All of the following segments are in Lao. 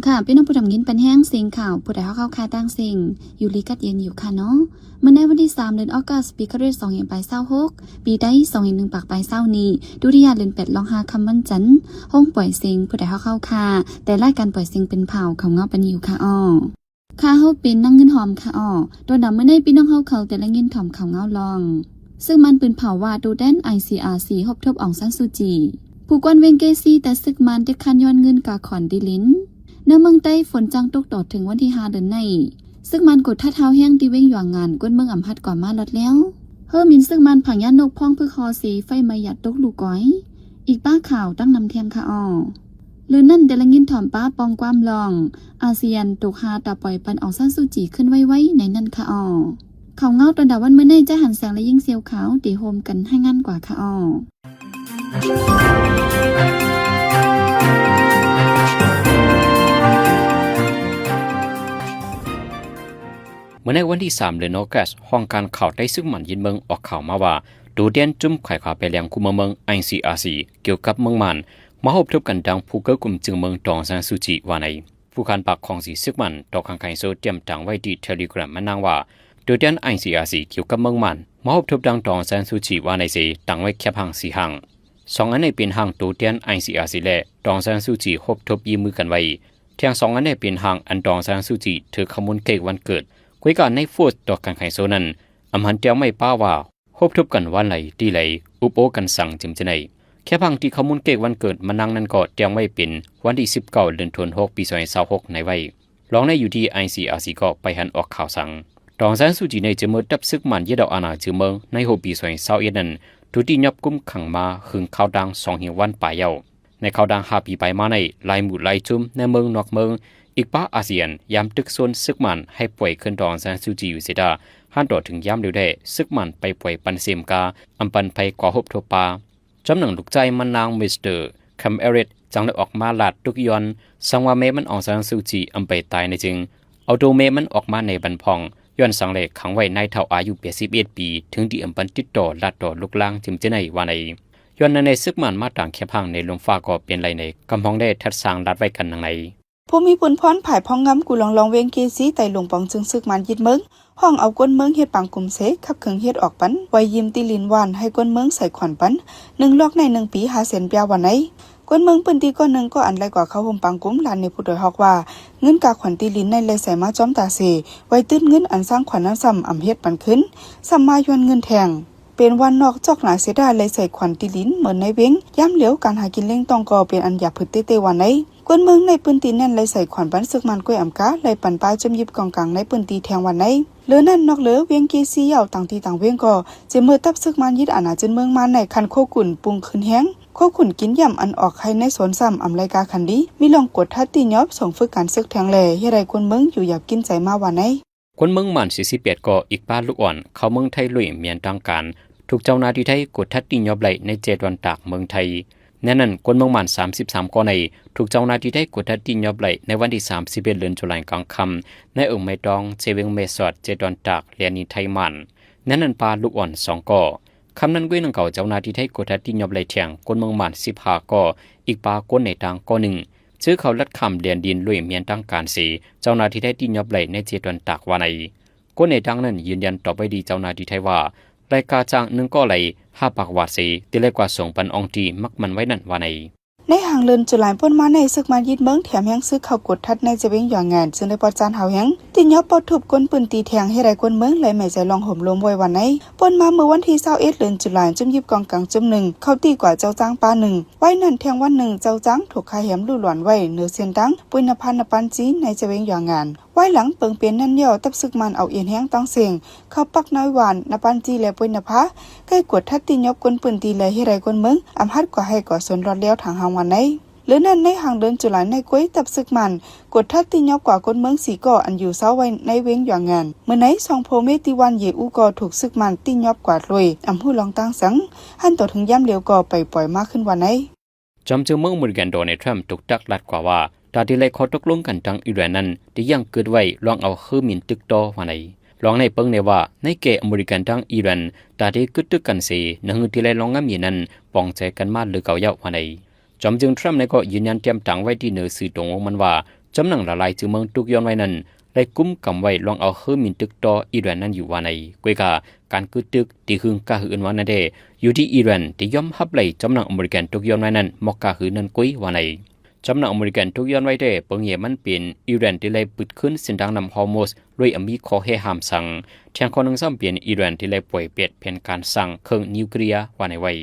ຖ້າພີ່ນ້ອງຜູ້ດຳຍິນປັນແຮງເສັງຂ່າວ ຜູ້ໃດຮອກເຮົາຄ່າຕ່າງເສັງ ຢູ່ລີກັດເຢັນຢູ່ຄ່າເນາະ. ມື້ໃນວັນທີສາມ ເດືອນອາໂກສ ປີຄະລິດສອງພັນປາຍຊາວຫົກ ປີໄທສອງພັນໜຶ່ງປາຍຊາວນີ້ ດຸຕິຍາເດືອນແປດລອງຫ້າຄ່ຳວັນຈັນ ໂຮງປ່ອຍເສັງ ຜູ້ໃດຮອກເຮົາຄ່າ ແຕ່ລາຍການປ່ອຍເສັງເປັນພາວ ເຂົ້າເງົາປັນຢູ່ຄ່າອ້ອ. ຂ້າເຮົາເປັນນາງເງິນຫອມຄ່າອ້ອ. ຕອນດຳມື້ໃນພີ່ນ້ອງເຮົາເຂົາແຕ່ລະຍິນຖອມເຂົ້າເງົາລອງ ເຊິ່ງມັນເປັນພາວວ່າໂຕແທນ ໄອຊີອາຊີ ຮົບທົບອອງຊານຊູຈີ. ຜູ້ກວນເວງເກຊີແຕ່ເສິກມັນເດັດຂາດຍ້ອນເງິນກາຂອນທີ່ດິນ. ໃນເມືອງໃຕ້ຝົນຈັ່ງຕົກຕໍ່ເຖິງວັນທີຫ້າເດືອນໃນ. ເສິກມັນກົດທັດຮ້າວແຮງທີ່ເວງຢວາງງານ ຄົນເມືອງອຳຮັດກວ່າມາລັດແລ້ວ. ເຮີມິນເສິກມັນຜັງຍານົກພອງພຶກຮໍຊີ ໄຟໄໝ້ຢາດຕົກລູກກອຍ. ອີກປ້າຂ່າວຕັ້ງນຳແທງຄ່າອ້ອ. ເລື່ອງນັ້ນແຕ່ລະຍິນຖອມປ້າປ່ອງຄວາມລອງ ອາຊຽນຕົກຫາຕາປ່ອຍປັນອອງຊານຊູຈີຂຶ້ນໄວໆໃນນັ້ນຄ່າອ້ອ. ເຂົ້າເງົາຕອນດາວັນມື້ໃນ ຈະຫັນແສງ ແລະ ຍິງສຽວຂາວ ທີ່ໂຮມກັນໃຫ້ງານກວ່າຄ່າອ້ອ. ເມື່ອໃນວັນທີສາມ ເດືອນອາໂກສ ຫ້ອງການຂ່າວໄຕ້ເສິກມັນຍຶດເມືອງອອກຂ່າວມາວ່າ ໂຕແທນຈຸ້ມຂາຍຂວາແປແລງຄູ່ເມືອງເມືອງ ໄອຊີອາຊີ ກ່ຽວກັບເມືອງມ່ານ ມາຮົບທົບກັນດັ່ງຜູ້ເກີ້າກຸມຈຶ່ງເມືອງ ຕອງຊານຊູຈີ ວ່າໃນ. ຜູ້ຂັນປາກຂອງສີເສິກມັນ ຕອກຄາງໄຄໂຊ ຕຽມຕາງໄວ້ທີ່ເທເລແກຣມມານາງວ່າ ໂຕແທນ ໄອຊີອາຊີ ກ່ຽວກັບເມືອງມ່ານ ມາຮົບທົບດັ່ງຕອງຊານຊູຈີ ວ່າໃນເຊ ຕັ້ງໄວ້ແຄບຮ່າງສີ່ຮ່າງ. ສອງອັນໃນເປັນຮ່າງໂຕແທນ ໄອຊີອາຊີ ແລະ ຕອງຊານຊູຈີ ຮົບທົບຢືມມືກັນໄວ້. ແທງສອງອັນໃນເປັນຮ່າງອັນຕອງຊານຊູຈີ ຖືຄຳມູນເຄ້ກວັນເກີດ. ກວຍກາໃນໂຟສຕອກຄາງໄຄໂຊນັ້ນ ອຳຫັນແຕ່ງໄວ້ປ້າວ່າ ຮົບທົບກັນວັນໃດ ທີ່ໃດ ອຸບໂອ້ກັນສັງ ຈຶ່ງຈະໄດ້. ແຄບຮ່າງທີ່ຄຳມູນເຄ້ກວັນເກີດມານາງນັ້ນກໍແຕ່ງໄວ້ເປັນວັນທີສິບເກົ້າ ເດືອນທັນວາ ປີສອງພັນຊາວຫົກໃນໄວ້. ລອງໃນຢູ່ທີ່ ໄອຊີອາຊີ ກໍໄປຫັນອອກຂ່າວສັງ. ຕອງຊານຊູຈີໃນຈະເມີດທັບເສິກມັນຍຶດເອົາອານາຈື່ເມືອງໃນຫົວປີສອງພັນຊາວເອັດນັ້ນ ຖືກຕິຍອບກຸມຂັງມາເຖິງຄາວດາງສອງເຫງວັນປາຍແລ້ວ. ໃນຄາວດາງຫ້າປີປາຍມາໃນ ຫຼາຍໝູ່ຫຼາຍຊຸມໃນເມືອງນອກເມືອງ ອີກປະອາຊຽນ ຢາມຕຶກຊົນເສິກມັນໃຫ້ປ່ອຍຄືນຕອງຊານຊູຈີຢູ່ເສຍດາ ຫັນຕໍ່ເຖິງຢາມດຽວແທ້ ເສິກມັນໄປປ່ອຍປັນເສມກາ ອຳປັນໄພກວ່າຮົບທົບປາ. ຈຳໜັງລູກຊາຍມັນນາງ ມິສເຕີ ຄຳເອຣິດ ຈັ່ງໄດ້ອອກມາລາດຕຸກຍ້ອນ ສັງວ່າແມ່ມັນອອງຊານຊູຈີ ອຳໄປຕາຍໃນຈຶ່ງ ເອົາໂຕແມ່ມັນອອກມາໃນບັນພອງ ຍ້ອນສັງແລຂັງໄວ້ນາຍເຖົ້າອາຍຸແປດສິບເອັດປີ ເຖິງທີ່ອຳປັນຕິດຕໍ່ລາດຕໍ່ລຸກລາງ ຈຶ່ງຈະໄດ້ວ່າໃນ. ຍ້ອນໃນເສິກມັນມາຕາງແຄບຮ່າງໃນລົມຟ້າກໍເປັນໄລໃນ ກຳຮອງແດ່ທັດສ້າງລາດໄວ້ກັນດັ່ງໃນ. ຜູ້ມີບຸນພອນ ຜາຍພອງງາມ ກູ່ລອງລອງ ເວງເກຊີ ໃຕ້ຫຼົງປອງຊຶງເສິກມັນຍຶດເມືອງ ຮ້ອງເອົາຄົນເມືອງເຮັດປາງກຸ່ມເສ ຂັບເຄື່ອນເຮັດອອກປັນ ໄວ້ຢືມທີ່ດິນຫວ່ານໃຫ້ຄົນເມືອງໃສ່ຂວັນປັນ ໜຶ່ງລັອກໃນໜຶ່ງປີ ຫ້າແສນປຽວວ່າໃນ. ຄົນເມືອງພື້ນທີ່ກ້ອນໜຶ່ງກໍອັນໄລກວ່າເຂົ້າຮ່ວມປາງກຸ່ມ ລານໃນຜູ້ໂດຍຮອກວ່າ ເງິນກາຂວັນທີ່ດິນໃນໄລ່ໃສ່ມາຈອມຕາເສ ໄວ້ຕື່ມເງິນອັນສ້າງຂວັນນັ້ນຊ້ຳ ອຳເຮັດປັນຄືນ ຊ້ຳມາຍ້ອນເງິນແທງ. ເປັນວັນນອກຈອກໜາເສຍດາ ໄລ່ໃສ່ຂວັນທີ່ດິນເໝິນໃນເວງ ຍາມຫຼຽວການຫາກິນລ້ຽງຕ້ອງກໍເປັນອັນຢາບຜຶດເຕເຕວ່າໃນ. ຄົນເມືອງໃນພື້ນທີ່ນັ້ນໄລ່ໃສ່ຂວັນປັນເສິກມັນກ້ວຍອຳກາ ໄລ່ປັນປາຈຸ້ມຢິບກອງກາງໃນພື້ນທີ່ແທງວ່າໃນ. ເຫຼືອນັ້ນນອກເຫຼືອເວງເກຊີເຍົາ ຕ່າງທີ່ຕ່າງເວງກໍຈະເມີດທັບເສິກມັນຍຶດອານາຈຶນເມືອງມາໃນ ຄັນໂຄຂຸນປຸງຂຶ້ນແຮງ ໂຄຂຸນກິນຢ້ຳອັນອອກໄຂ່ໃນສວນຊ້ຳ ອຳໄລກາຂັນດີ ມີລອງກວດທັດຕິຍອບສົ່ງຝຶກການເສິກແທງແລ ເຮັດໃຫ້ຄົນເມືອງຢູ່ຢາກກິນໃຈມາວ່າໃນ. ຄົນເມືອງມ່ານສີ່ສິບແປດກໍອີກປະລຸກອ່ອນເຂົ້າເມືອງໄທໂດຍແມ່ນທາງການ ຖືກເຈົ້າໜ້າທີ່ໄທກວດທັດຕິຍອບໄດ້ໃນເຂດດອນຕາກເມືອງໄທ. ໃນນັ້ນຄົນເມືອງມ່ານສາມສິບສາມກໍໃນ ຖືກເຈົ້າໜ້າທີ່ໄທກວດທັດຕິຍອບໄດ້ໃນວັນທີສາມສິບເອັດ ເດືອນຈຸລາຍກາງຄ່ຳ ໃນເອີ່ງໄມ້ຕອງ ເຊວຽງແມ່ສອດ ເຂດດອນຕາກ ແລນດິນໄທມ່ານ. ໃນນັ້ນປະລຸກອ່ອນສອງກໍ. ຄ່ຳນັ້ນເວນດັ່ງເກົ່າເຈົ້າໜ້າທີ່ໄທກວດທັດຕິຍອບໄດ້ແທງຄົນເມືອງມ່ານສິບຫ້າກໍ ອີກປະຄົນໃນຕ່າງກໍໜຶ່ງ ເຈີເຂົ້າລັດຂ້າມແດນດິນໂດຍແມ່ນທາງການເສ ເຈົ້າໜ້າທີ່ໄທຕິຍອບໄດ້ໃນເຂດດອນຕາກວ່າໃນ. ຄົນໃນຕ່າງນັ້ນຢືນຢັນຕອບໄວ້ດີເຈົ້າໜ້າທີ່ໄທວ່າ ໄລ່ກາຈ້າງໜຶ່ງກໍໄລ່ຫ້າປາກວາດເສ ທີ່ໄລ່ກວາດສົ່ງປັນອ່ອງທີ່ມັກໝັ້ນໄວ້ນັ້ນວ່າໃນ. ໃນຫາງເດືອນຈຸລາຍປົນມາໃນ ເສິກມັນຍຶດເມືອງແຖມແຮງຊຶກເຂົ້າກວດທັດໃນຈະເວງຢວາງງານ ຊຶ່ງໄດ້ປອດຈານຫາວແຮງ ຕິຍອບປອດທຸບຄົນພື້ນທີ່ແທງ ເຮັດໃຫ້ຄົນເມືອງໄຫຼແມ່ໃຈລອງໂຫມໂລມໄວ້ວ່າໃນ. ປົນມາເມື່ອວັນທີຊາວເອັດ ເດືອນຈຸລາຍ ຈຸ້ມຢິບກອງກາງຈຸ້ມໜຶ່ງ ເຂົ້າຕີກວ່າເຈົ້າຈ້າງປາໜຶ່ງ. ໄວ້ນັ້ນແທງວັນໜຶ່ງ ເຈົ້າຈ້າງຖືກຂ້າແຮມລຸຫຼອນໄວ້ເໜືອເສັ້ນທາງ ປຸຍນະພານ ນະປານຈີ ໃນຈະເວງຢວາງງານ. ວາຍຫຼັງເປິງເປັນນັ້ນແລ້ວ ທັບເສິກມັນເອົາເອັນແຮງຕັ້ງເສັງ ເຂົ້າປັກນ້ອຍຫວານ ນະປານຈີ ແລະ ປຸຍນະພາ ໃກ້ກວດທັດຕິຍອບຄົນພື້ນທີ່ ແລະ ເຮັດໃຫ້ຄົນເມືອງອຳຫັດກວ່າໄຮ່ກວ່າສວນລອດແລ້ວທາງຮ່າງວັນໃນ. ເຫຼືອນັ້ນໃນຫາງເດືອນຈຸລາຍໃນ ກວຍທັບເສິກມັນກວດທັດຕິຍອບກວ່າຄົນເມືອງສີ່ກໍ ອັນຢູ່ເຊົາໄວ້ໃນເວງຢວາງງານ. ເມື່ອໃນສອງຜົວເມຍຕິວັນເຢອູກໍຖືກເສິກມັນຕິຍອບກວາດໂລຍ ອຳຮູ້ລອງຕ່າງສັງ ຫັນຕໍ່ເຖິງຍາມຫຼຽວກໍໄປປ່ອຍມາຂຶ້ນວ່າໃນ. ຈອມເຈີເມືອງອາເມລິກັນ ໂດນັລ ທຣຳ ຖືກຕັກລັດກວ່າວ່າ ຕາທີ່ໄລ່ຂໍ້ຕົກລົງກັນທາງອີຣານນັ້ນ ທີ່ຍັງເກີດໄວ້ລອງເອົາເຮີມິນຕຶກຕໍ່ວ່າໃນ. ລອງໃນເປິງແນວ່າ ໃນແກ່ອາເມລິກັນທາງອີຣານ ຕາທີ່ກຶດຕຶກກັນເສ ນະຮືທີ່ໄລ່ລອງງາມເຢນັ້ນ ປອງໃຈກັນມາເລີເກົ່າເຍົາວ່າໃນ. ຈອມເຈີທຣຳໃນກໍຢືນຢັນຕຽມຕາງໄວ້ທີ່ເໜືອສື່ຕົງວົງມັນວ່າ ຈຳໜັງຫຼາຍໆຈື່ເມືອງຖືກຍ້ອນໄວ້ນັ້ນ ໄດ້ກຸມກຳໄວ້ລອງເອົາເຮີມິນຕຶກຕໍ່ອີຣານນັ້ນຢູ່ວ່າໃນ. ກວຍກາການກຶດຕຶກທີ່ຫຶງກາຫືອອື່ນວ່ານັ້ນແດ່ ຢູ່ທີ່ອີຣານທີ່ຍອມຮັບໄລ່ຈຳໜັງອາເມລິກັນຖືກຍ້ອນໄວ້ນັ້ນ ໝໍກາຫືອນັ້ນກວຍວ່າໃນ. ຈຳໜັງອາເມລິກັນຖືກຍ້ອນໄວ້ແດ່ ເບິ່ງແຍງມັນເປັນອີຣານທີ່ໄລ່ປຶດຄືນເສັ້ນທາງນ້ຳຮໍມຸດ ໂດຍອຳມີຂໍ້ແຮ່ຫ້າມສັງ. ແທງຂໍ້ໜຶ່ງຊ້ຳເປັນອີຣານທີ່ໄລ່ປ່ອຍແປດແຜນການສ້າງເຄື່ອງນິວເຄລຍວ່າໃນໄວ້.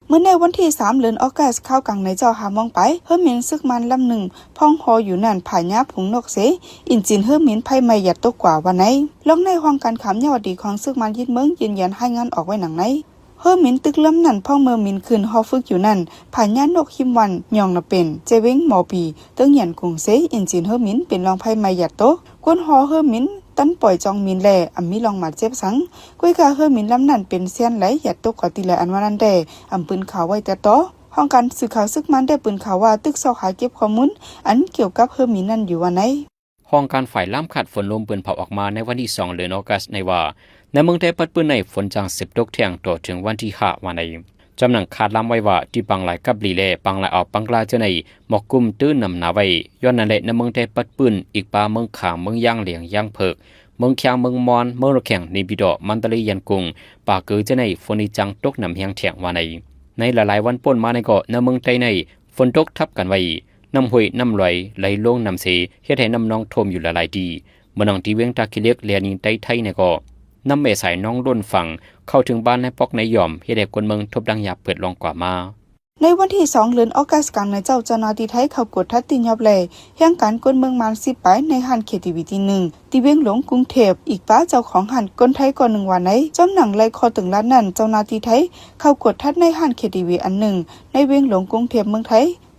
ເມື່ອໃນວັນທີສາມ ເດືອນອອກກັສ ຄາວກາງໃນເຈົ້າຫ້າໂມງປາຍ ເຮີມິນຊຶກມານລຳໜຶ່ງ ພອງຫໍ່ຢູ່ນັ້ນ ພະຍາພຸງນົກເສ ອິນຈິນເຮີມິນໄຟໄໝ້ຢາດຕົກກວ່າວ່າໃນ. ລອງໃນຫ້ອງການຂ່າວຍາວອະດີດຂອງຊຶກມານຍຶດເມືອງ ຢືນຢັນລາຍງານອອກໄວ້ໜັງໃນ. ເຮີມິນຕຶກລຳນັ້ນ ພອງເມື່ອມິນຂຶ້ນຫໍ່ຝຶກຢູ່ນັ້ນ ພະຍານົກຮິມວັນ ຍອງນະເປັນ ເຈເວັງໝໍປີ ເຕີງຫຍັນກຸງເຊ ອິນຈິນເຮີມິນເປັນລອງໄຟໄໝ້ຢາດຕົກ. ກົ້ນຫໍ່ເຮີມິນຕັນປ່ອຍຈອງມິນ ແລະ ອຳມີລອງບາດເຈັບສັງ. ກວຍກາເຮີມິນລຳນັ້ນເປັນແຊນໄຫຼ ຢາດຕົກກວ່າຕີຫຼາຍອັນວ່ານັ້ນແດ່ ອຳປືນຂ່າວໄວ້ແຕ່ຕໍ່. ຫ້ອງການສື່ຂ່າວຊຶກມານໄດ້ປືນຂ່າວວ່າ ຕຶກຊອກຫາເກັບຂໍ້ມູນອັນກ່ຽວກັບເຮີມິນນັ້ນຢູ່ວ່າໃນ. ຫ້ອງການຝ່າຍລາມຄາດຝົນລົມປືນເຜົາອອກມາໃນວັນທີສອງ ເດືອນອອກກັສໃນວ່າ ໃນເມືອງໄທປັດປືນໃນຝົນຈະສືບຕົກແທງຕໍ່ເຖິງວັນທີຫ້າວ່າໃນ. ຈຳໜັງຄາດລາມໄວ້ວ່າ ທີ່ປາງລາຍກັບຫຼີ ແລະ ປາງລາຍອາວປາງກລາເທື່ອໃນ ໝອກກຸມຕື້ນຳໜາໄວ້. ຍ້ອນນັ້ນແຫຼະ ໃນເມືອງໄທປັດປືນ ອີກປາເມືອງຂາງ ເມືອງຢາງ ແລະ ຢາງເຜິກ ເມືອງຄຽງ ເມືອງມອນ ເມືອງນະແຂ່ງ ເນປີດໍ ມັນຕາລີ ຢ້ຽນກຸງ ປາເກີເຈົ້າໃນ ຝົນນີ້ຈັ່ງຕົກໜຳແຮງແທ້ງວ່າໃນ. ໃນຫຼາຍໆວັນປົນມາໃນກໍ ໃນເມືອງໄທໃນ ຝົນຕົກທັບກັນໄວ້ ນ້ຳຫ້ວຍນ້ຳຫຼອຍໄຫຼລົງນຳເຊ ເຮັດໃຫ້ນ້ຳນອງຖ້ວມຢູ່ຫຼາຍໆທີ່ ເໝືອນດັ່ງທີ່ວຽງທ່າຂີ້ເຫຼັກ ແລະ ໃນໄຕໄທໃນກໍ ນ້ຳແມ່ສາຍນອງລົ້ນຝັ່ງ ເຂົ້າເຖິງບ້ານນາຍປອກນາຍຢອມ ເຮັດໃຫ້ຄົນເມືອງທົບດັງຫຍາບເພີດລອງກວ່າມາ. ໃນວັນທີສອງ ເດືອນອອກກັສ ກາງໃນເຈົ້າ ເຈົ້າໜ້າທີ່ໄທເຂົ້າກວດທັດຕີຫຍອບ ແລະ ແຮງການຄົນເມືອງມານສິບປາຍ ໃນຮ້ານເຄທີວີທີ່ໜຶ່ງ ທີ່ວຽງຫຼວງກຸງເທບ ອີກປາເຈົ້າຂອງຮ້ານຄົນໄທກ່ອນໜຶ່ງວ່າໃນ. ຈຳໜັງໄລ່ຂໍ້ຕຶງລັດນັ້ນ ເຈົ້າໜ້າທີ່ໄທເຂົ້າກວດທັດໃນຮ້ານເຄທີວີອັນໜຶ່ງ ໃນວຽງຫຼວງກຸງເທບເມືອງໄທ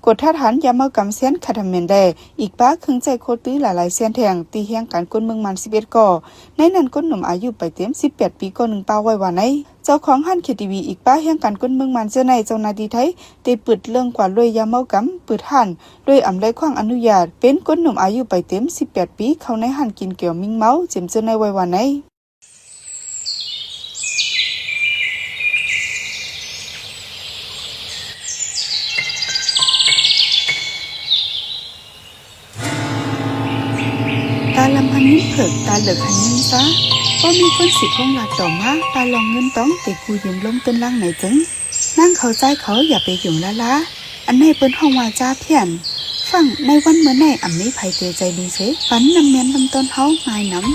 ກວດທັດຫານຢາເມົາກຳ ແຊນເຄຕາມີນ ແລະ ອີກປາເຄື່ອງໃຊ້ໂຄຕື້ຫຼາຍໆແສນແທ່ງ ທີ່ແຮງການຄົນເມືອງມານສິບເອັດກໍ ໃນນັ້ນຄົນໜຸ່ມອາຍຸໄປເຕັມສິບແປດປີກໍໜຶ່ງປາໄວ້ວ່າໃນ. ເຈົ້າຂອງຮ້ານເຄທີວີ ອີກປາແຮງການຄົນເມືອງມານເຈົ້າໃນ ເຈົ້າໜ້າທີ່ໄທໄດ້ປຶດເລື່ອງກວາດລວຍຢາເມົາກຳ ປຶດຮ້ານ ໂດຍອຳໄລຂວ້າງອະນຸຍາດ ເປັນຄົນໜຸ່ມອາຍຸໄປເຕັມສິບແປດປີ ເຂົ້າໃນຮ້ານກິນແກ້ວມິງເມົາ ເຈີມເຈີນໄວ້ວ່າໃນ. ຕາລຳພັນເງິນເຜິກ ຕາເລິກຫັນເງິນຊາ ບໍ່ມີຄົນສິຄົງລາດຕໍ່ມາ ປາລອງເງິນຕອງ ເຕກູຢືມລົມເຕີນຫຼັງໃນເຈິງ ນາງເຂົາຊາຍເຂົາຢ່າໄປຫຍຸ້ງລາລາ ອັນໃນເພິ່ນຮ້ອງວ່າຈາພຽນ. ຟັງໃນວັນເມື່ອໃນ ອຳມີໃຜເຕໃຈດີເສ ປັນນ້ຳແມ່ນນ້ຳຕົ້ນເຮົາງ່າຍນຳ.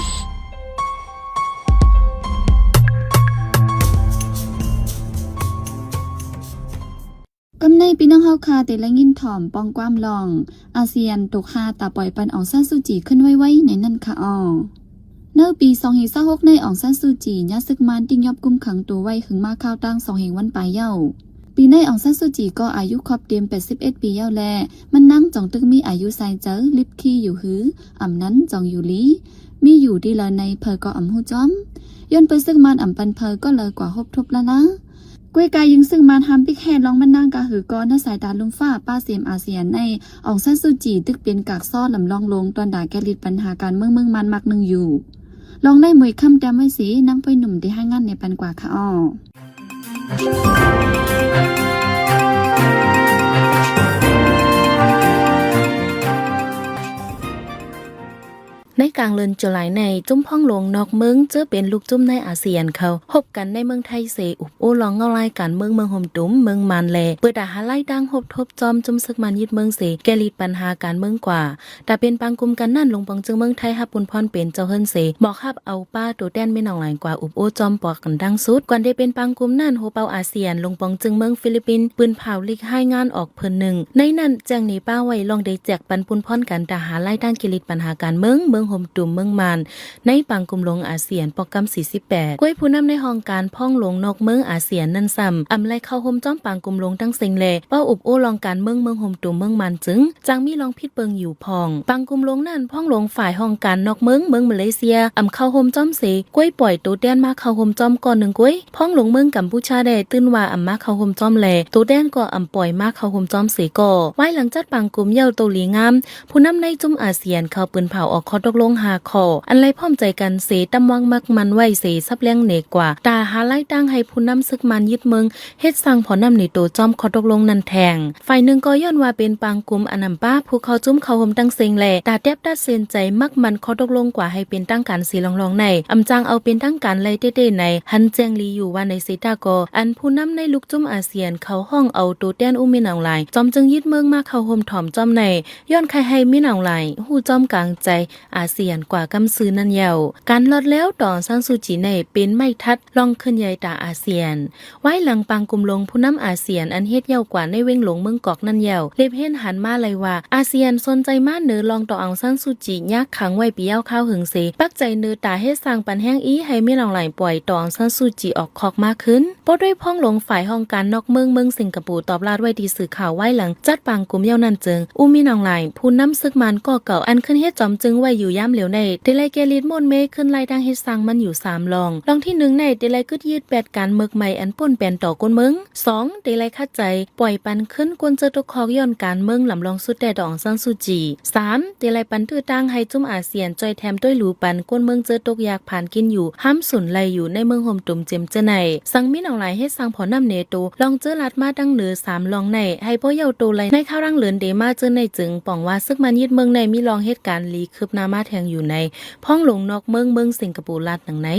ກຳໃນພີ່ນ້ອງເຮົາຂ້າເຕໄດ້ຍິນຖ່ອມປ້ອງຄວາມລອງ ອາຊຽນຕົກຫາຕາປ່ອຍປັນອອງຊານຊູຈີຂຶ້ນໄວໆໃນນັ້ນຄະອໍ. ໃນປີສອງພັນຊາວຫົກໃນ ອອງຊານຊູຈີຍາດຊຶກມານຕິຫຍອບກຸມຂັງໂຕໄວ້ ເຖິງມາຄາວຕັ້ງສອງແຫ່ງວັນປາຍເຍົາ. ປີໃນອອງຊານຊູຈີກໍອາຍຸຄອບເຕັມແປດສິບເອັດປີເຍົາແລະ ມັນນາງຈ່ອງຕຶກມີອາຍຸຊາຍເຈີລິບຄີຢູ່ຮື ອຳນັ້ນຈ່ອງຢູ່ລີ ມີຢູ່ທີ່ລາວໃນເຜີກໍອຳຮູ້ຈ້ອມ ຍ້ອນເປີຊຶກມານອຳປັນເຜີກໍເລີກວ່າຮົບທົບລາລາ. ກວຍກາຍຍິງຊຶກມານຫ້າມປິກແຮ່ລອງມັນນາງກະຫືກໍ ໃນສາຍຕາລຸ່ມຟ້າປ້າເສມອາຊຽນໃນ ອອງຊານຊູຈີ ຕຶກເປັນກາກສໍ້ລຳລອງລົງ ຕອນດາແກ້ລິດບັນຫາການເມືອງເມືອງມານມັກໜຶ່ງຢູ່. ລອງໃນມວຍຄ່ຳແຕ້ມໄວ້ເສ ນາງພອຍໜຸ່ມໄດ້ຮາຍງານໃນປັນກວ່າຄະອໍ. ໃນກາງເດືອນຈູລາຍໃນ ຈຸ້ມພອງໂລງນອກເມືອງ ເຈີເປັນລູກຈຸ້ມໃນອາຊຽນເຂົາ ພົບກັນໃນເມືອງໄທເສ ອຸບໂອ້ລອງເງົາລາຍການເມືອງເມືອງໂຮມຕຸມເມືອງມານ ແລະ ເປີດຕາຫາລາຍທາງຮົບທົບຈ້ອມຈຸ້ມຊຶກມານຍຶດເມືອງເສ ແກ້ລິດບັນຫາການເມືອງກວ່າ. ຕາເປັນປາງກຸ່ມກັນນັ້ນ ລົງປອງເຈີງເມືອງໄທຮັບປຸນພອນເປັນເຈົ້າເຮືອນເສ ບອກຮັບເອົາປ້າໂຕແທນແມ່ນອງຫຼາຍກວ່າ ອຸບໂອ້ຈອມປອກກັນດັ່ງສຸດ. ກ່ອນໄດ້ເປັນປາງກຸ່ມນັ້ນ ໂຮເປົ່າອາຊຽນ ລົງປອງເຈີງເມືອງຟີລິບປິນ ປືນເຜົາລິກຮາຍງານອອກເພີ້ນໜຶ່ງ ໃນນັ້ນແຈ້ງເນປ້າໄວ້ລອງໄດ້ແຈກປັນປຸນພອນກັນ ຕາຫາລາຍທາງແກ້ລິດບັນຫາການເມືອງ ເມືອງໂຮມຕຸມເມືອງມານ ໃນປາງກຸ່ມໂລງອາຊຽນ ປອກກຳສີ່ສິບແປດ ກວຍຜູ້ນຳໃນຫ້ອງການພອງໂລງນອກເມືອງອາຊຽນນັ້ນຊ້ຳ ອຳໄລເຂົ້າໂຮມຈ້ອມປາງກຸ່ມໂລງທັງເສັງ ແລະ ເວົ້າອຸບໂອ້ລອງການເມືອງ ເມືອງໂຮມຕຸມເມືອງມານຈຶ່ງ ຈັ່ງມີລອງຜິດເບິ່ງຢູ່ ພ້ອມ. ປາງກຸ່ມລົງນັ້ນ ພອງລົງຝ່າຍຫ້ອງການນອກເມືອງ ເມືອງມາເລເຊຍ ອຳເຂົ້າໂຮມຈ້ອມເສ ກວຍປ່ອຍໂຕແທນມາເຂົ້າໂຮມຈ້ອມກ່ອນໜຶ່ງກວຍ. ພອງລົງເມືອງກຳປູເຈຍແດ່ຕື່ນວ່າອຳມາເຂົ້າໂຮມຈ້ອມແລ ໂຕແທນກໍອຳປ່ອຍມາເຂົ້າໂຮມຈ້ອມເສກໍ. ວາຍຫຼັງຈັດປາງກຸ່ມເຍົາໂຕລີງາມ ຜູ້ນຳໃນຈຸ້ມອາຊຽນເຂົ້າປືນເຜົາອອກຂໍ້ຕົກລົງ ຫ້າຂໍ້ ອັນໄດ້ພ້ອມໃຈກັນເສ ຕຳວາງໝັກໝັ້ນໄວ້ເສ ສັບແລ່ງເໜກວ່າ ຕາຫາລາຍທາງໃຫ້ຜູ້ນຳເສິກມານຍຶດເມືອງ ເຮັດສ້າງພໍນ້ຳເນໂຕ ຈອມຂໍ້ຕົກລົງນັ້ນແທງ. ຝ່າຍໜຶ່ງກໍຍ້ອນວ່າເປັນປາງກຸ່ມອັນນຳປາຜູ້ເຂົ້າຈຸມເຂົ້າໂຮມທັງເສັງ ແລະ ຕາແຕບຕັດສິນໃຈໝັກໝັ້ນຂໍ້ຕົກລົງກວ່າໃຫ້ເປັນທາງການເສ ລອງໆ ໃນ ອຳຈັ່ງເອົາເປັນທາງການໄດ້ແທ້ໆ ໃນ ຫັນແຈ້ງຫຼີຢູ່ວ່າໃນເສ ຕາກໍ ອັນຜູ້ນຳໃນລູກຈຸ້ມອາຊຽນ ເຂົາຮ້ອງເອົາໂຕແທນອູ່ມິນອອງລາຍ ຈອມຈຶ່ງຍຶດເມືອງມາເຂົ້າຮ່ວມຖອມຈອມໃນ ຍ້ອນໃຄ່ໃຫ້ມິນອອງລາຍ ຮູ້ຈອມກາງໃຈອາຊຽນກວ່າກຳຊື່ນັ້ນແລ້ວ. ການລອດແລ້ວຕໍ່ອອງຊານຊູຈີໃນ ເປັນໄມ້ທັດລອງເຄື່ອນໃຫຍ່ຕາອາຊຽນ. ວາຍຫຼັງປາງກຸ່ມລົງຜູ້ນຳອາຊຽນ ອັນເຮັດເຍົາກວ່າໃນເວັງຫຼວງເມືອງກອກນັ້ນແລ້ວ ເລັບເຫັນຫັນມາໄດ້ວ່າ ອາຊຽນສົນໃຈມາເໜີລອງຕໍ່ອອງຊານຊູຈີ ຍາກຂັງໄວ້ປີຍາວຄາວເຫິງເສ ປັກໃຈເໜີຕາເຮັດສ້າງປັນແຮງອີໃຫ້ມິນອອງລາຍປ່ອຍຕໍ່ອອງຊານຊູຈີອອກຄອກມາຄືນ. ບໍ່ດ້ວຍພອງຫຼົງຝ່າຍຫ້ອງການນອກເມືອງ ເມືອງສິງກະໂປ ຕອບລາດໄວ້ທີ່ສື່ຂ່າວວາຍຫຼັງຈັດປາງກຸ່ມເຍົານັ້ນເຈີງ ອູ່ມິນອອງລາຍ ຜູ້ນຳເສິກມານກໍເກົ່າ ອັນຂຶ້ນເຮັດຈອມເຈີງໄວ້ຢູ່ຍາມຫຼຽວໃນ ເຕໄລແກລິດໂມນເມຂຶ້ນລາຍທາງເຮັດສ້າງມັນຢູ່ສາມລອງ. ລອງທີໜຶ່ງໃນ ເຕໄລກຶດຍືດແປດການເມືອກໃໝ່ອັນປົ້ນແປນຕໍ່ກົ້ນເມືອງ. ສອງ ເຕໄລຂັດໃຈປ່ອຍປັນຄືນກົ້ນເຈີຕົກຄອກຍ້ອນການເມືອງລຳລອງສຸດແຕ່ຕໍ່ອອງຊານຊູຈີ. ສາມ ເຕໄລປັນຕື້ຕາງໃຫ້ຈຸ້ມອາຊຽນ ຈ່ອຍແຖມດ້ວຍຫຼູປັນກົ້ນເມືອງເຈີຕົກຢາກ ຜ່ານກິນຢູ່ ຫ້າມສູນໄລ່ຢູ່ໃນເມືອງໂຮມຕຸມເຈີມເຈີໃນ ສັງມິນອອງລາຍເຮັດສ້າງພໍນ້ຳເນໂຕ ລອງເຈີລັດມາທາງເໜືອສາມລອງໃນ ໃຫ້ພໍເຍົາໂຕໄລ່ໃນຄາວຫຼັງເລີນເດມາເຈີໃນເຈີງ ປ່ອງວ່າເສິກມານຍຶດເມືອງໃນ ມີລອງເຮັດການຫຼີຄືບໜ້າມາແທງຢູ່ໃນ ພອງຫຼົງນອກເມືອງ ເມືອງສິງກະໂປ ລາດໜັງໃນ.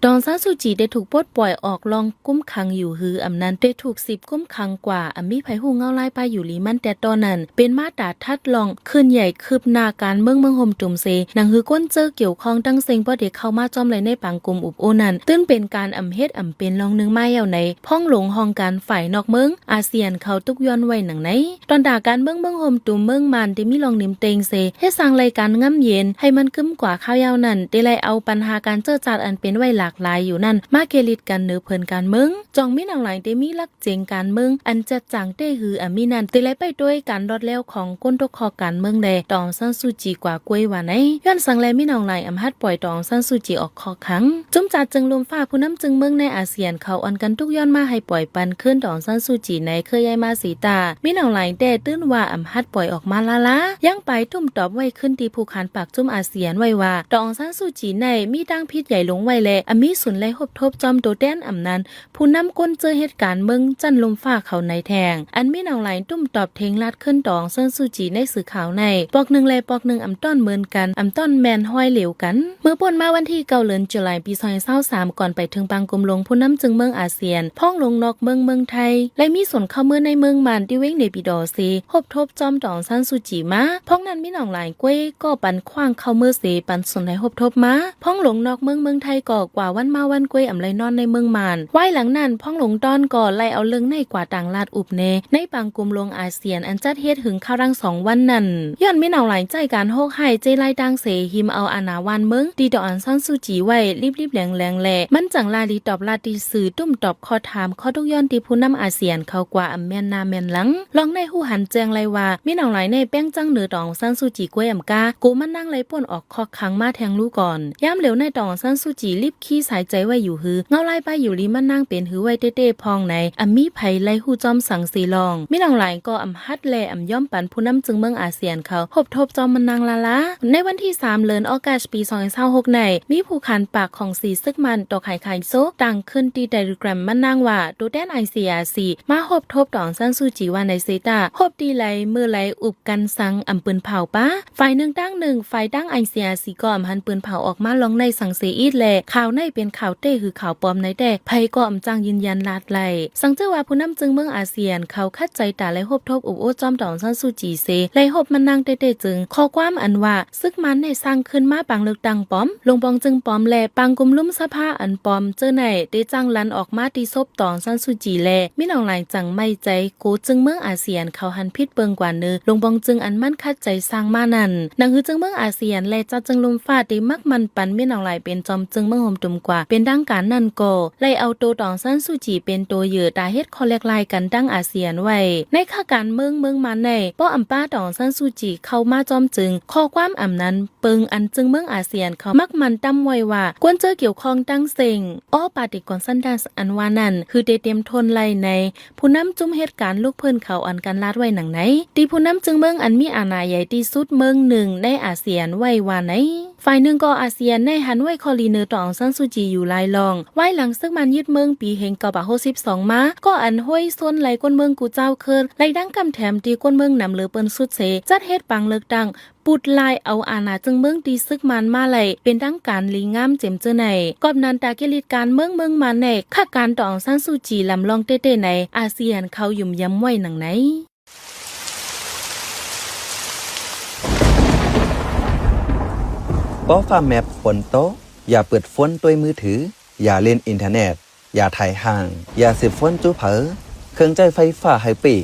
ຕອງຊານຊູຈີໄດ້ຖືກປົດປ່ອຍອອກລອງຄຸມຂັງຢູ່ ຫຼື ອຳນັ້ນໄດ້ຖືກສິບຄຸມຂັງກວ່າ ອຳມີໃຜຮູ້ເງົາລາຍປາຍຢູ່ຫຼີມັນແຕ່ຕໍ່ນັ້ນ ເປັນມາຕາທັດລອງ ເຄື່ອນໃຫຍ່ຄືບໜ້າການເມືອງເມືອງໂຮມຕຸມເຊ ໜັງຫືອກົ້ນເຈີກ່ຽວຂ້ອງທັງເສັງ ບໍ່ໄດ້ເຂົ້າມາຈອມໄດ້ໃນປາງກຸ່ມອຸບໂອ້ນັ້ນ ຕື່ນເປັນການອຳເຮັດອຳເປັນລອງໜຶ່ງມາແລ້ວໃນ ພອງຫຼົງຫ້ອງການຝ່າຍນອກເມືອງ ອາຊຽນເຂົາຕຸກຍ້ອນໄວ້ໜັງໃນ. ຕອນຕາການເມືອງເມືອງໂຮມຕຸມເມືອງມານ ໄດ້ມີລອງໜິມເຕັງເຊ ເຮັດສ້າງລາຍການງຳເຢັນ ໃຫ້ມັນກຶມກວ່າຄາວຍາວນັ້ນ ໄດ້ໄລ່ເອົາບັນຫາການເຈີຈາດອັນເປັນໄວ້ຫຼາກຫຼາຍຢູ່ນັ້ນ ມາເກລິດກັນເໜີເພີນການເມືອງ ຈ່ອງມິນອອງລາຍໄດ້ມີຫຼັກ ເຈັງການເມືອງ ອັນຈັດຈ້າງເຕ້ຫືອອາມີນັ້ນ ເຕໄລໄປດ້ວຍການລອດແລ້ວຂອງກົ້ນຕົກຄອກການເມືອງແລະ ຕອງຊານຊູຈີກວ່າກ້ວຍວ່າໃນ ຍ້ອນສັງແລ ມິນອອງລາຍອຳຫັດປ່ອຍຕອງຊານຊູຈີອອກຄອກຂັງ. ຈຸ້ມຈາດເຈີງລົມຟ້າ ຜູ້ນຳເຈີງເມືອງໃນອາຊຽນ ເຂົາອ່ອນກັນຕຸກຍ້ອນມາໃຫ້ປ່ອຍປັນຄືນຕອງຊານຊູຈີໃນ ເຄີຍຍ້າຍມາເສຕາ ມິນອອງລາຍແຕ່ຕື່ນວ່າອຳຫັດປ່ອຍອອກມາລ້າໆ ຍັງປາຍຕຸ້ມຕອບໄວ້ຄືນທີ່ຜູ້ຂານປາກຈຸ້ມອາຊຽນໄວ້ວ່າ ຕອງຊານຊູຈີໃນ ມີທາງຜິດໃຫຍ່ຫຼົງໄວ້ແລະ ອາມີສູນໄລ່ຮົບທົບຈອມໂຕແທນອຳນານ ຜູ້ນຳກົ້ນເຈີເຮັດການເມືອງຊັ້ນລົມຟ້າເຂົາໃນແທງ ອັນມິນອອງລາຍຕຸ້ມຕອບເທັງລາດຄືນຕອງຊານຊູຈີໃນສື່ຂ່າວໃນ ປອກໜຶ່ງແລະປອກໜຶ່ງອຳຕ້ອນເໝືອນກັນ ອຳຕ້ອນແມ່ນຮອຍຫຼຽວກັນ. ເມື່ອປົ້ນມາວັນທີເກົ້າ ເດືອນຈຸລາຍ ປີສອງພັນຊາວສາມ ກ່ອນໄປເຖິງປາງກຸ່ມລົງ ຜູ້ນຳເຈີງເມືອງອາຊຽນ ພອງຫຼົງນອກເມືອງເມືອງໄທ ໄດ້ມີສູນເຂົ້າເມືອໃນເມືອງມານ ທີ່ເວັງເນປິດໍເຊ ຮົບທົບຈອມຕອງຊານຊູຈີມາ ພອງນັ້ນມິນອອງລາຍ ກ້ວຍກໍປັນຂວ້າງເຂົ້າເມືອເຊ ປັນສົນໃຫ້ຮົບທົບມາ ພອງຫຼົງນອກເມືອງເມືອງໄທກໍກວ່າວັນມາວັນ ກ້ວຍອຳໄລນອນໃນເມືອງມານ ວາຍຫຼັງນັ້ນ ພອງຫຼົງຕອນກໍໄລ່ເອົາເລື່ອງໃນກວ່າຕ່າງລັດອຸບແນ ໃນປາງກຸ່ມລົງອາຊຽນ ອັນຈັດເຮັດຫຶງຄາວຫຼັງສອງວັນນັ້ນ ຍ້ອນມິນອອງລາຍໃຊ້ການໂຫດຮ້າຍເຈ້ຍລາຍຕ່າງເສ ຫິມເອົາອານາວານເມືອງ ທີ່ຕອງຊານຊູຈີໄວ້ລິບໆແຫຼງໆ ແລະ ມັນຈັ່ງລາລີຕອບລັດທີ່ສື່ ຕຸ້ມຕອບຂໍ້ຖາມ ຂໍ້ທຸກຍ້ອນທີ່ຜູ້ນຳອາຊຽນເຂົາກວ່າອຳແມ່ນໜ້າແມ່ນຫຼັງ ລອງໃນຮູ້ຫັນແຈ້ງໄດ້ວ່າ ມິນອອງລາຍໃນແປ້ງຈັງເໜີຕອງຊານຊູຈີກ້ວຍອຳກາ ໂກມັນນາງໄລ່ປົ້ນອອກ ຄອກຂັງມາແທງລູກອນ ຍາມຫຼຽວໃນຕອງຊານຊູຈີລິບຂີ້ສາຍໃຈໄວ້ຢູ່ ຫຼື ເງົາລາຍປາຍຢູ່ລີມັນນາງເປັນ ຫຼື ໄວ້ເຕ້ໆພອງໃນ ອຳມີໃຜໄລ່ຮູ້ຈອມສັງເສລອງ ມິນອອງລາຍກໍອຳຫັດແລອຳຍອມປັນຜູ້ນຳເຈີງເມືອງອາຊຽນເຂົາຮົບທົບຈອມມັນນາງລ້າໆ ໃນວັນທີສາມ ເດືອນອອກາສ ປີສອງພັນຊາວຫົກໃນ ມີຜູ້ຂານປາກຂອງສີເສິກມານ ຕອກຂາຍຂາຍໂຊກ ຕັ້ງຂຶ້ນທີ່ເຕເລແກຣມມັນນາງວ່າ ໂຕແທນໄອຊີອາຊີ ມາຮົບທົບຕອງຊານຊູຈີວ່າໃນເຊຕາ ຮົບທີ່ໃດເມື່ອໃດ ອຸບກັນສັງອຳປືນເຜົາປາ ຝ່າຍໜຶ່ງຕ່າງໜຶ່ງ ຝ່າຍທາງໄອຊີອາຊີກໍອຳຫັນປືນເຜົາອອກມາລອງໃນສັງເສອີກແລະ ຂ່າວໃນເປັນຂ່າວເຕ້ ຫຼື ຂ່າວປອມໃນແຕ່ ໃຜກໍອຳຈ້າງຢືນຢັນລາດໄດ້ ສັງເຈີວ່າຜູ້ນຳເຈີງເມືອງອາຊຽນເຂົາຂັດໃຈຕາໄລ່ຮົບທົບອົບໂອ້ຈອມຕອງຊານຊູຈີເຊ ໄລ່ຮົບມັນນາງເຕ້ໆເຈີງ ຂໍ້ຄວາມອັນວ່າ ເສິກມານໃນສ້າງຂຶ້ນມາປາງເລືອກຕັ້ງປອມ ລົງປອງເຈີງປອມ ແລະ ປາງກຸ່ມລຸມສະພາອັນປອມເຈີໃນ ໄດ້ຈ້າງລັນອອກມາທີ່ສົບຕອງຊານຊູຈີ ແລະ ມິນອອງລາຍຈັ່ງໄໝ້ໃຈ ໂກເຈີງເມືອງອາຊຽນເຂົາຫັນຜິດເບິ່ງກວ່າເນີ ລົງປອງເຈີງອັນມັນຂັດໃຈສ້າງມານັ້ນ ໜັງຫືອເຈີງເມືອງອາຊຽນ ແລະ ຈັດເຈີງລົມຟ້າ ໄດ້ໝັກໝັ້ນປັນມິນອອງລາຍເປັນຈອມເຈີງເມືອງໂຮມຕຸມ ກວ່າເປັນທາງການນັ້ນກໍໄດ້ເອົາໂຕຕອງຊານຊູຈີເປັນໂຕເຫຍື່ອຕາເຮັດຂໍ້ແລກລາຍກັນທາງອາຊຽນໄວ້. ໃນຂະການເມືອງເມືອງມານໃນ ບໍ່ອຳປາຕອງຊານຊູຈີເຂົ້າມາຈອມຈຶ່ງ ຂໍ້ຄວາມອຳນານເປິງອັນຈຶ່ງເມືອງອາຊຽນເຂົາມັກໝັ່ນຕຳໄວ້ວ່າ ຄວນເຈີກ່ຽວຂ້ອງທັງເສັງ ອໍປາຕິກອນຊັນດັສ ອັນວ່ານັ້ນ ຄືເຕຕຽມທົນໄລໃນ ຜູ້ນຳຈຸມເຮັດການລຸກເພິ່ນເຂົາອັນກັນລາດໄວ້ໜັງໃນ ທີ່ຜູ້ນຳຈຶ່ງເມືອງອັນມີອານາໃຫຍ່ທີ່ສຸດເມືອງໜຶ່ງໃນອາຊຽນໄວ້ວ່າໃນ. ຝ່າຍໜຶ່ງກໍອາຊຽນໃນຫັນໄວ້ຂໍ້ດີເໜີຕອງຊານຊູຈີຢູ່ຫຼາຍລອງ. ວາຍຫຼັງເຊິ່ງມັນຍຶດເມືອງປີເຮງເກົ້າປາຫົກສິບສອງມາ ກໍອັນຫ້ວຍຊົນໄລກວນເມືອງກູເຈົ້າເຄີດ ໄລດັງກຳແຖມທີ່ກວນເມືອງນຳເຫຼືອເປີ້ນສຸດເສ ຈັດເຮັດປາງເລືອກຕັ້ງ ປຸດລາຍເອົາອານາຈຶ່ງເມືອງທີ່ຊຶກມານມາໄລ່ເປັນທາງການລີງາມເຈັມເຈີໃນ. ກອບນັ້ນຕາກິລິດການເມືອງເມືອງມານໃນ ຂະການຕອງຊານຊູຈີລຳລອງເຕ້ໆໃນອາຊຽນເຂົາຫຍຸມຢຳໄວ້ໜັງໃນ. ເພາະຟ້າແມັບຝົນຕົກ ຢ່າເປີດໂຟນດ້ວຍມືຖື, ຢ່າຫຼິ້ນອິນເຕີເນັດ, ຢ່າຖ່າຍຮ່າງ, ຢ່າເສບໂຟນຈຸໃຜ, ເຄື່ອງໃຊ້ໄຟຟ້າໃຫ້ປີກ,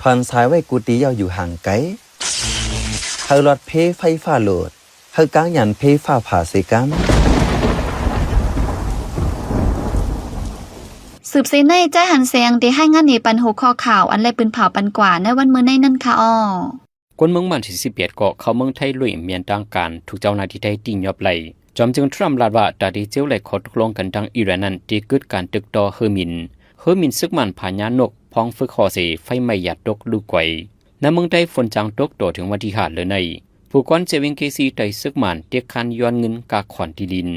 ຖອນສາຍໄວ້ກູຕີເຈົ້າຢູ່ຫ່າງໄກ, ໃຫ້ຫຼອດເພໄຟຟ້າໂຫຼດ, ໃຫ້ກາງຫຍັນເພຟ້າຜ່າເສກັນ. ສືບເສຍໃນ ຈາຍຫັນແສງ ໄດ້ຮາຍງານໃຫ້ປັນຫົວຂໍ້ຂ່າວອັນໄດ້ປືນເຜົາປັນກວ່າໃນວັນມື້ໃນນັ້ນຄ່ະອໍ. ຄົນເມືອງມານສີ່ສິບແປດກໍເຂົ້າເມືອງໄທໂດຍບໍ່ແມ່ນທາງການ ຖືກເຈົ້າໜ້າທີ່ໄທຕີຫຍອບໄລ່. ຈອມຈຶ່ງທຣຳລາດວ່າ ຕາທີ່ເຊວໄດ້ຂໍ້ຕົກລົງກັນທາງອີຣານນັ້ນ ທີ່ເກີດການຕຶກຕໍ່ເຮີມິນ. ເຮີມິນຊຶກມານພະຍານົກ ພອງຝຶກຮໍເສ ໄຟໄໝ້ຢາດຕົກລູກໄກ. ໃນເມືອງໄທຝົນຈາງຕົກຕໍ່ເຖິງວັນທີຫ້າເດືອນໃນ. ຜູ້ກວນເຊວເວງເຄຊີໄຕ້ຊຶກມານ ເຕະຄານຍ້ອນເງິນກາຂອນທີ່ດິນ.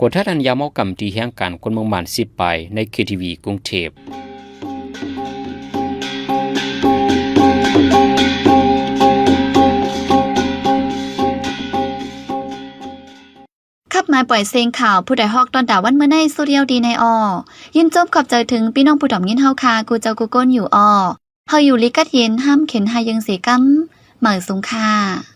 ກວດທັດອັນຍາເມົາກຳທີ່ແຮງການຄົນເມືອງມານສິບປາຍ ໃນເຂດທີວີກຸງເທບ. ຂັບມາປ່ອຍເສັງຂ່າວ ຜູ້ໃດຮອກຕອນຕາວັນມື້ໃນສຸດດຽວດີໃນອໍ. ຍິນຊົມຂອບໃຈເຖິງພີ່ນ້ອງຜູ້ຖອມຍິນເຮົາຄ່າ ກູເຈົ້າກູຄົນຢູ່ອໍ. ເຮົາຢູ່ລີກັດເຢັນ ຫ້າມເຂັນຫາຍເຢິງເສກຳ. ໝາຍສູງຄ່າ.